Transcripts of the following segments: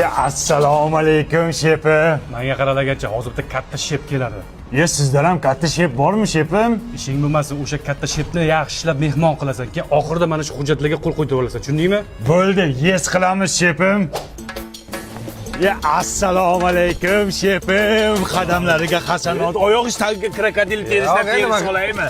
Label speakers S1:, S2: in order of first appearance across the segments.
S1: Ya, assalomu alaykum, shepim.
S2: Menga qaralagacha, hozir bitta katta shep keladi.
S1: Ya, sizdan ham katta shep bormi, shepim?
S2: Ishing bo'lmasin, o'sha katta shepni yaxshilab mehmon qilasan. Keyin oxirida mana shu hujjatlarga qo'l qo'ydirib olasan. Tushundingmi?
S1: Bo'ldi, yes qilamiz, shepim. Ya, assalomu alaykum, shepim. Qadamlariga hasanot, oyoq tagiga krokodil terisidan terisi olaymi?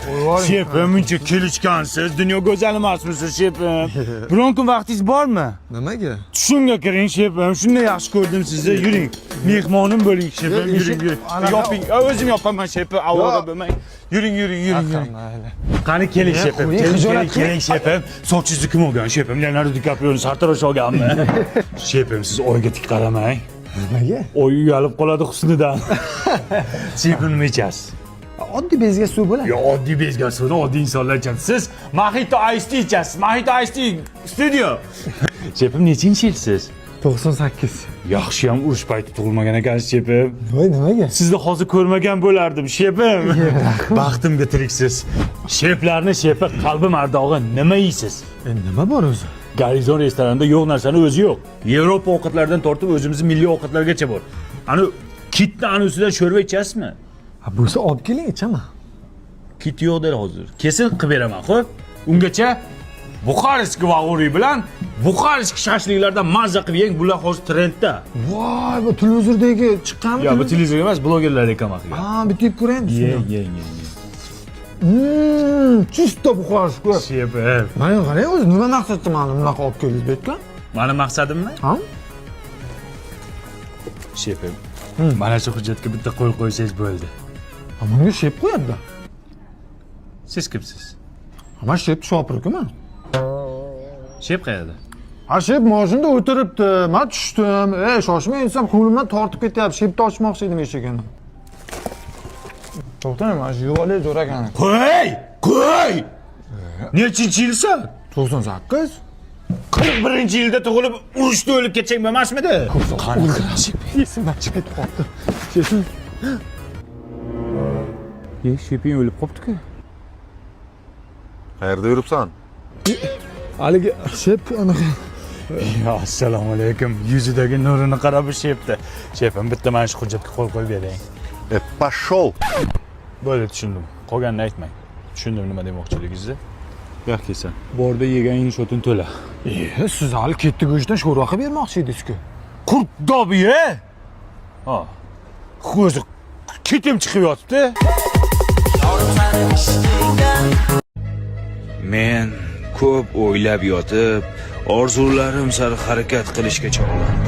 S1: Shepim, muncha kelishgansiz, dunyo go'zali emasmisiz, shepim? Biron kun vaqtingiz bormi?
S3: Nimaga?
S1: Tushimga kiring, shepim. Shunday yaxshi ko'rdim sizni. Yuring. Mehmonim bo'ling, shepim. Yuring, yuring. Yoping. O'zim yopaman, shepim. Avvalo bo'lmang. Yuring, yuring, yuring, yuring.
S3: Mayli.
S1: Qani, keling, shepim.
S3: Qo'ying,
S1: Keling,
S3: xijolat
S1: keling, keling, shepim. Sochingizni kim olgan, shepim? Leonardo Di sartarosh olganmi? Shepim, siz oyga tik qaramang.
S3: Nimaga?
S1: Oy uyalib qoladi husnidan. Shepim, nima ichasiz?
S3: Oddiy bezga suv bo'ladi.
S1: Yo, oddiy bezga suvni oddiy insonlar ichadi. Siz Mojito Ice Tea ichasiz. Mojito Ice Tea studio. Shepim, nechinchi yilsiz?
S3: 98.
S1: Yaxshi ham urush payti tug'ilmagan ekansiz, shepim.
S3: Voy, nimaga?
S1: Sizni hozir ko'rmagan bo'lardim, shepim. Baxtimga tiriksiz. Sheplarni shepi, qalbim ardog'i, nima yeysiz?
S3: E, nima bor o'zi?
S1: Garizon restoranida yo'q narsani o'zi yo'q. Yevropa ovqatlaridan tortib o'zimizni milliy ovqatlargacha bor. Ani kitni ani ustidan sho'rva ichasizmi?
S3: Ha, bo'lsa olib keling, ichaman.
S1: Kit yo'q dedi hozir. Kesin qilib beraman, xo'p? Ungacha Buxarskiy vag'uriy bilan Buxarskiy shashliklardan mazza qilib yeng, bular hozir trendda.
S3: Voy, bu televizordagi chiqqanmi?
S1: Yo, bu televizor emas, blogerlar reklama qilgan.
S3: Ha, bitta yeb ko'raymi?
S1: Yeng, yeng, yeng.
S3: Чисто buxorskiy.
S1: Shepim.
S3: Mana qarang, o'zi nima maqsadda mani bunaqa olib keldingiz bu yerga?
S1: Mani maqsadimmi?
S3: Ha?
S1: Shepim. Mana shu hujjatga bitta qo'l qo'ysangiz bo'ldi.
S3: Ha, bunga shep qo'yadi.
S1: Siz kimsiz?
S3: Ha, man shep shopirkuman.
S1: Shep qayerda?
S3: Ha, shep mashinada o'tiribdi. Man tushdim. Ey, shoshmang desam, qo'limdan tortib ketyapti. Shepni ochmoqchi edim eshigini. To'xtang, mana shu yo'li zo'r ekan.
S1: Qo'y! Qo'y! Nechinchi yilsan?
S3: 98.
S1: 41-yilda tug'ilib, urushda o'lib ketsang bo'lmasmidi? Qani?
S3: Esimdan chiqib ketib qoldi. Shepim.
S1: Ye, sheping o'lib qopti-ku.
S4: Qayerda yuribsan?
S3: Haligi shep anaqa.
S1: Ya, assalomu alaykum. Yuzidagi nurini qarab, bu shepdi. Shepim, bitta mana shu hujjatga qo'l qo'yib bering.
S4: E, пошел.
S1: Bo'ldi, tushundim. Qolganini aytmang. Tushundim nima demoqchiligingizni. Yo'q, kelsan. Borda yegan inshootini to'la.
S3: E, siz hali ketdi go'shtdan sho'rva qilib bermoqchi edingiz-ku.
S1: Qurtdob ye. Ha. O'zi ketim chiqib yotibdi.
S5: Men ko'p o'ylab yotib, orzularim sari harakat qilishga chog'landim.